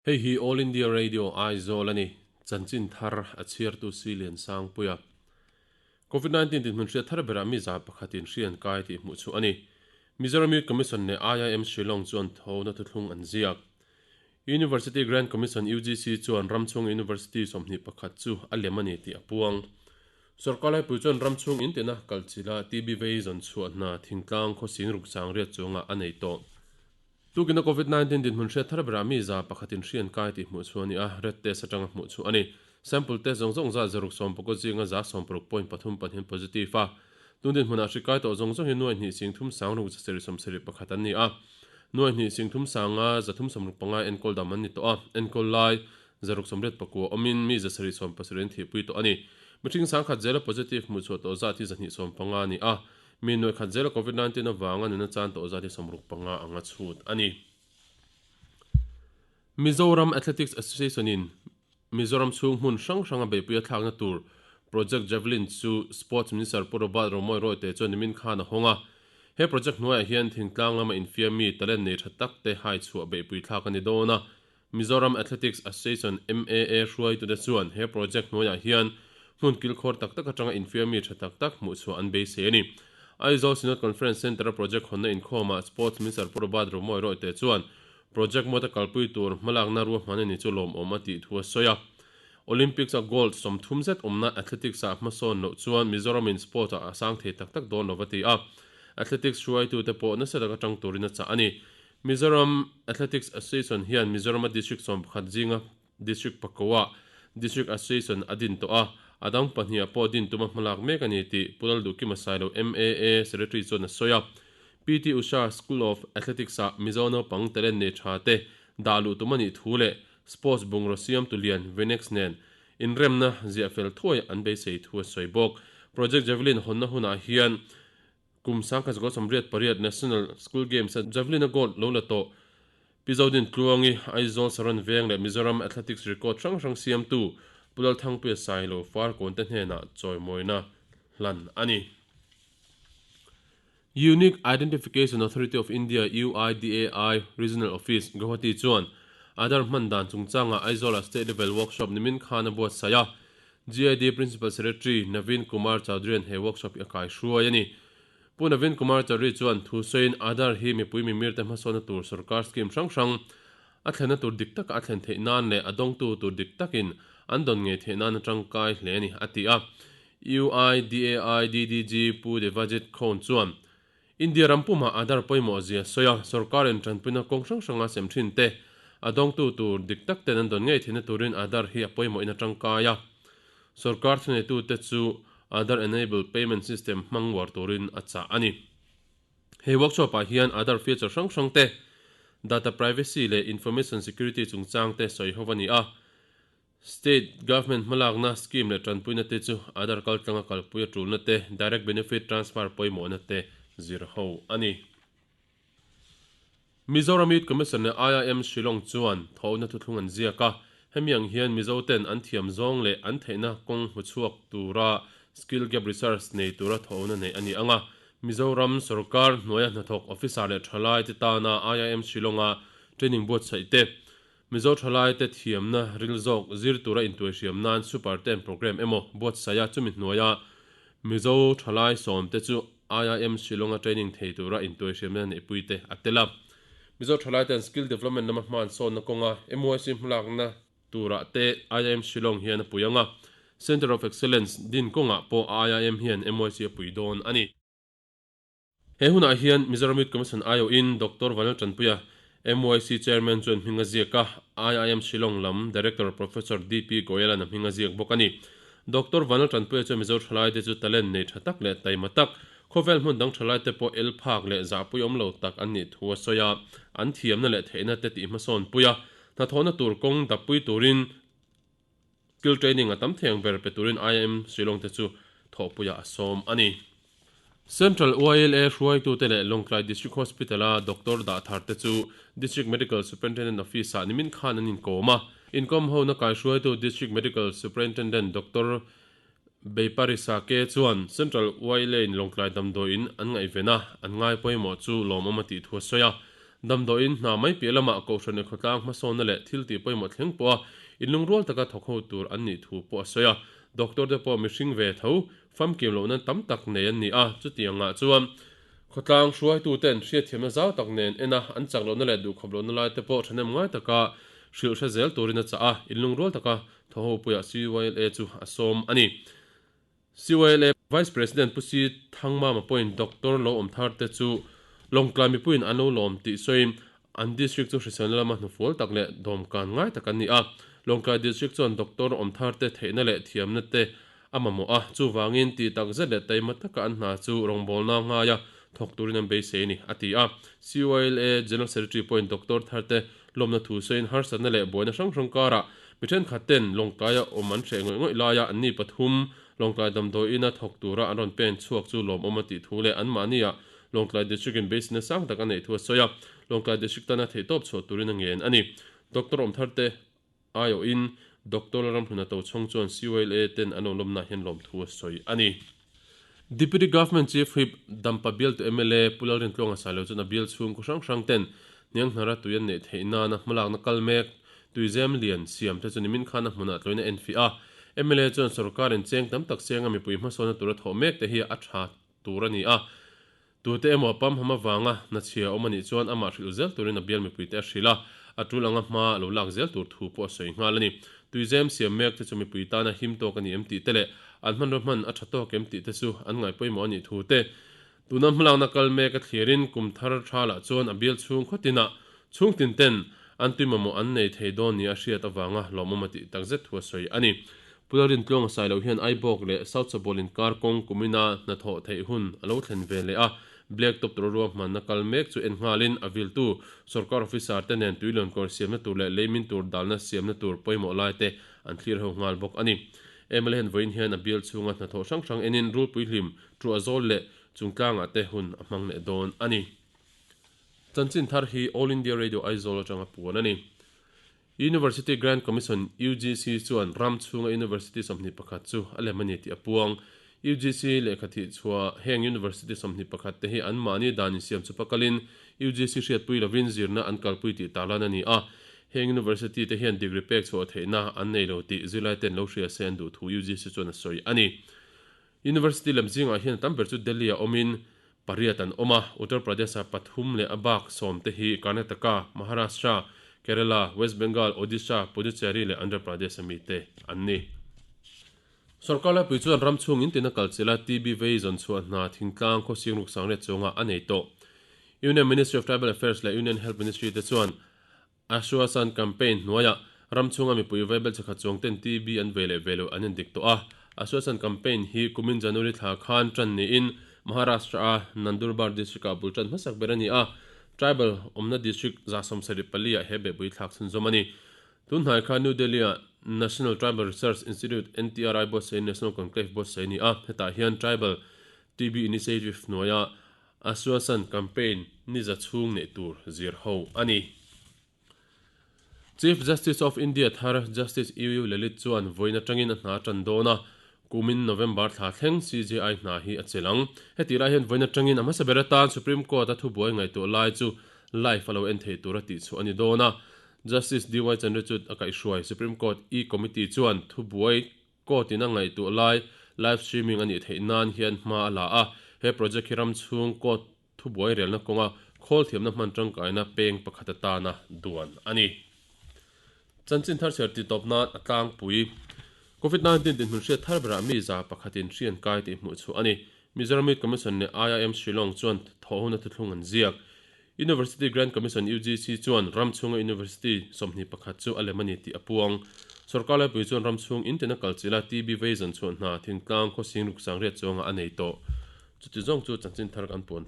Hei hi All India Radio Aizawl a ni. Chanchin thar a chhiartu Si Lian Sangpuia. Covid 19 dinhmun hriat thar berah mi za pakhatin hri an kai tih hmuh chhuah a ni. Mizoram Youth Commission leh IIM Shillong chuan thona thuthlung an ziak. University Grant Commission, UGC, chuan ramchhung university 21 chu a lem a ni tih a puang. Sorkar laipui chuan ramchhung in tina kalchila TB vei zawn chhuah hna thingtlang khawsing ruk sang riat chuangah a nei tawh. Tukina Covid 19 dinhmun hriat thar berah mi 100 in hri an kai tih hmuh chhuah a ni a, red test atanga hmuh chhuah a ni. Sample test zawng zawng zat 660 zinga 160 point pathum pahnih an positive a. Tun dinhmunah hri kai tawh zawng zawng hi nuai hnih sing thum sang ruk 771 an ni a. Nuai hnih sing thum sanga 365 enkawl dam an ni tawh a, enkawl lai 689 awmin mi 770 an thihpui tawh a ni. Mihring sangkhat zela positive hmuh chhuah tawh zat hi 275 a ni a. Mi nuai khat zela Covid 19 avanga nuna chan tawh zat hi 65 anga chhut a ni. Mizoram Athletics Association in Mizoram chhung hmun hrang hranga beihpui a thlakna tur Project Javelin chu Sports Minister Pu Robert Romawia Rawite chuan nimin khan a hawng a. He project hnuaiah hian thingtlang lama infiam mi talent nei tha tak te hai chhuah beihpui thlak a ni dawn a. Mizoram Athletics Association, MAA, hruaitute chuan he project hnuaiah hian hmun kilkhawr tak tak atanga infiam mi tha tak tak hmuh chhuah an beisei a ni. Aizawl Synod Conference Centre-a project hawnna inkhawmah Sports Minister Pu Robert Romawia Rawite chuan project mawta kalpui tur hmalakna ruahman a ni chu lawmawm a tih thu a sawi a. Olympics-a gold 30 zet awmna athletics-ah hmasawn loh chuan Mizoramin sport-ah a sang thei tak tak dawn lo va ti a. Athletics hruaitute pawh nasa taka tang turin a chah a ni. Mizoram Athletics Association hian Mizorama District 11 zinga District pakoah District Association a din tawh a, a dang pahniha pawh din tuma hmalak mek a ni tih Pu Lalduhkima Sailo MAA Secretary chuan a sawi a. PT Usha School of Athletics-ah Mizo naupang talent nei tha te dah luh tum a nih thu leh Sports bungraw siamtu lian Venex nen inremna ziah fel thuai an beisei thu a sawi bawk. Project Javelin hawnna hunah hian Kum 1988 National School Games-a Javelin-a gold lo la tawh Pi Zodin Tluangi, Aizawl Saron Veng leh Mizoram Athletics record hrang hrang siamtu Pu Lalthangpuia Sailo Farkawn te hnenah chawimawina hlan a ni. Unique Identification Authority of India, UIDAI, Regional Office, Guwahati chuan Aadhaar hman dan chungchangah Aizawla State Level Workshop nimin khan a buatsaih a. GID Principal Secretary Naveen Kumar Chaudhary-a'n he workshop hi a kaihruai a ni. Pu Naveen Kumar Chaudhary chuan thu sawiin Aadhaar hi mipui mimirte hmasawnna tur sorkar scheme hrang hrang a thlenna tur dik taka a thlen theih nan leh a dawngtu tur dik takin an dawn ngei theih nan a tangkai hle a ni, a ti a. UIDAI DDG Pu Devajit Khawn chuan India ram pumah Aadhaar pawimawh zia sawi a, sorkarin tanpuina kawng hrang hranga sem thin te, a dawngtu tur dik tak ten an dawn ngei theihna turin Aadhaar hi a pawimawhin a tangkai a. Sorkar thuneitute chu Aadhaar Enabled Payment System hmang uar turin a chah a ni. He workshop ah hian Aadhaar feature hrang hrang te, data privacy leh information security chungchang te sawi ho a ni a. State Government hmalakna scheme leh tanpuina te chu Aadhaar kaltlanga kalpui a tulna te, Direct Benefit Transfer pawimawhna te zir ho a ni. Mizoram Youth Commission leh IIM Shillong chuan thawhna thuthlung an ziak a, hemi ang hian Mizo ten an thiam zawng leh an theihna kawng hmuchhuak tura Skill Gap Research nei tura thawhna neih a ni ang a, Mizoram sorkar hnuaia hnathawk officer leh thalai te tana IIM Shillong-a training buatsaih te Mizo thalaite thiamna ril zawk zir tura intuaihriam nan Super Ten Programme emaw buatsaih a, chumi hnuaia Mizo thalai sawmte chu IIM Shillong-a training thei tura intuaihriamna neihpuite a tel a. Mizo thalaite'n skill development lama hmansawnna kawnga MYC hmalakna turah te IIM Shillong hian a pui ang a, Centre of Excellence din kawngah pawh IIM hian MYC a pui dawn a ni. He hunah hian Mizoram Youth Commission aiawhin Doctor Vanlal Tanpuia, MYC Chairman chuan hming a ziak a, IIM Shillong lam Director Professor DP Goyal-a'n a hming a ziak bawk a ni. Doctor Vanlal Tanpuia chuan Mizo thalaite chu talent nei tha tak leh taima tak, khawvel hmun dang thalaite pawh el phak leh zahpui awm lo tak an nih thu a sawi a, an thiamna leh theihna te tihhmasawnpui a, hnathawhna tur kawng dappui turin Skill training a tam thei ang ber pe turin IIM Shillong te chu thawhpuiah a sawm a ni. Central YLA hruaitute leh Lawngtlai District Hospital-a doctor dah thar te chu District Medical Superintendent Office-ah nimin khan an inkawm a. Inkawm hona kaihruaitu District Medical Superintendent Doctor Beiparisa Ke chuan Central YLA-in Lawngtlai damdawiin an ngaihven a, an ngai pawimawh chu lawmawm a tih thu a sawi a. Damdawiin hna mai piah lamah Kohhran leh khawtlang hmasawnna leh thil tih pawimawh thleng pawha inlungrual taka thawk ho tur an nih thu pawh a sawi a. Doctor te pawh mihring ve tho famkim lohna tam tak nei an ni a, chutiangah chuan khawtlang hruaituten hriatthiamna zau tak nen en a, an chak lohna leh duhkhawp lohna lai te pawh thahnem ngai taka hrilh hre zel turin a chah a, inlungrual taka thaw ho puiah CYLA chu a sawm a ni. CYLA Vice President Pu Si Thangmama pawhin Doctor lo awm thar te chu Lawngtlai mipuiin an lo lawm tih sawiin an district chu hriselna lama hnufual tak leh dawmkan ngai tak an ni a. Lawngtlai district chuan doctor awm thar te theihna leh thiamna te a mamawh a, chuvangin tih tak zet leh taima taka an hna chu rawngbawlna ngaia thawk turin an beisei a ni, a ti a. CYLA General Secretary pawhin doctor thar te Lawmna thu sawiin harsatna leh buaina hrang hrang karah mi thenkhat ten Lawngtlaia awm an hreh ngawih ngawih laia anni pathum Lawngtlai damdawi ina thawk tura an rawn pen chhuak chu lawmawm a tih thu leh anmahnia Lawngtlai District in beiseina sang tak a neih thu a sawi a, Lawngtlai District tana theihtawp chhuah turin a ngen a ni. Doctor Awmtharte aiawhin Doctor Lalramhluna Tochhawng chuan CYLA ten an awlawmnaah hian lawmthu a sawi a ni. Deputy Government Chief Whip Dampa bialtu mla Pu Lalrintluanga Sailo chuan a bial chhung khaw hrang hrang ten hnianghnara tui an neih theih nana hmalakna kal mek tuizem lian siam te chu nimin khan a hmunah tluain a enfiah a. Mla chuan sorkar in cheng tam tak senga mipui hmasawnna tura thawh mek te hi a tha tur a ni a. Tute emaw pamham avanga hnachhia awm a nih chuan amah hrilh zel turin a bial mipuite a hrilh a, a tul anga hma lo lak zel tur thu pawh a sawi nghal a ni. Tuizem siam mek te chu mipui tana him tawk a ni em tih te leh an hmanraw hman a tha tawk em tih te chu an ngaih pawimawh a nih thu te tuna hmalakna kal mek a thlirin kum thar tha lah chuan a bial chhung khaw tinah chhung tin ten an tui mamawh an nei thei dawn nia a hriat avanga lawmawm a tih takzet thu a sawi a ni. Pu Lalrintluanga Sailo hian Aibawk leh South Sabol inkar kawng kumina hnathawh theih hun a lo thlen ve leh a, Black Top tura ruahmanna kal mek chu en nghalin a viltu sorkar officer te nen tuiluankawr siamna tur leh leimin tur dalna siamna tur pawimawh lai te an thlir ho nghal bawk a ni. Mla hian vawiin hian a bial chhunga hnathawh hrang hrang enin rulpui hlim, truahzawl leh chungtlangah te hun a hmang leh dawn a ni. Chanchin thar hi All India Radio Aizawl atanga puan a ni. University Grant Commission, UGC, chuan ram chhunga university 21 chu a lem a ni tih a puang. UGC lehkha thih chhuah heng university 21 te hi anmahni dan insiam chu pakalin UGC hriatpui lovin zirna an kalpui tih tarlan a ni a. Heng university te hian degree pek chhuah theihna an nei lo tih zirlaiten lo hria se an duh thu UGC chuan a sawi a ni. University lem zingah hian a tam ber chu Delhi-ah awmin pariat an awm a, Uttar Pradesh-a pathum leh a bak sawm te hi Karnataka, Maharashtra, Kerala, West Bengal, Odisha, Puducherry leh Andhra Pradesh-a mite an ni. Sorkar laipui chuan ram chhung in tina kalchilh a TB vei zawn chhuah hna thingtlang khawsing ruksang ret chungah a nei tawh. Union Ministry of Tribal Affairs leh Union Health Ministry te chuan Ashwasan campaign hnuaiah ram chhunga mipui vaibel chakhat chuang ten TB an ve leh ve loh an indik tawh a. Ashwasan campaign hi kumin January thla khan tan niin Maharashtra-a Nandurbar district-ah bul tan hmasak ber a ni a. Tribal awmna district 74 ah he behpui thlak chhunzawm a ni. Tun hnai khan New Delhi-ah National Tribal Research Institute, NTRI, buatsaih National Conclave buatsaih a ni a. Hetah hian Tribal TB Initiative hnuaiah Ashwasan campaign ni za chhung neih tur zir ho a ni. Chief Justice of India thar Justice UU Lalit chuan vawiin atangin a hna tan dawn a, kumin November thla thleng CJI hna hi a chelh ang. Hetih lai hian vawiin atangin a hmasa ber atan Supreme Court a thubuai ngaihtuah lai chu live a lo en thei tura tihchhuah a ni dawn a. Justice DY Chandrachud a kaihhruai Supreme Court e-Committee chuan thubuai Court in a ngaihtuah lai live streaming a nih theih nan hian hma a la a, he project hi ram chhung court thubuai relna kawnga khawl thiamna hman tangkaina peng pakhat atana duan a ni. Chanchin thar chhiar tih tawp nan a tlangpui. Covid 19 dinhmun hriat thar berah mi za pakhatin hri an kai tih hmuh chhuah a ni. Mizoram Youth Commission leh IIM Shillong chuan thawh huna thuthlung an ziak. University Grant Commission, UGC, chuan ram chhunga university 21 chu a lem a ni tih a puang. Sorkar laipui chuan ram chhung in tina kal chilh a TB vei zawn chhuah hna thingtlang khawsing ruk sangriat chuangah a nei tawh. Chuti zawng chu chanchin thar kan puan.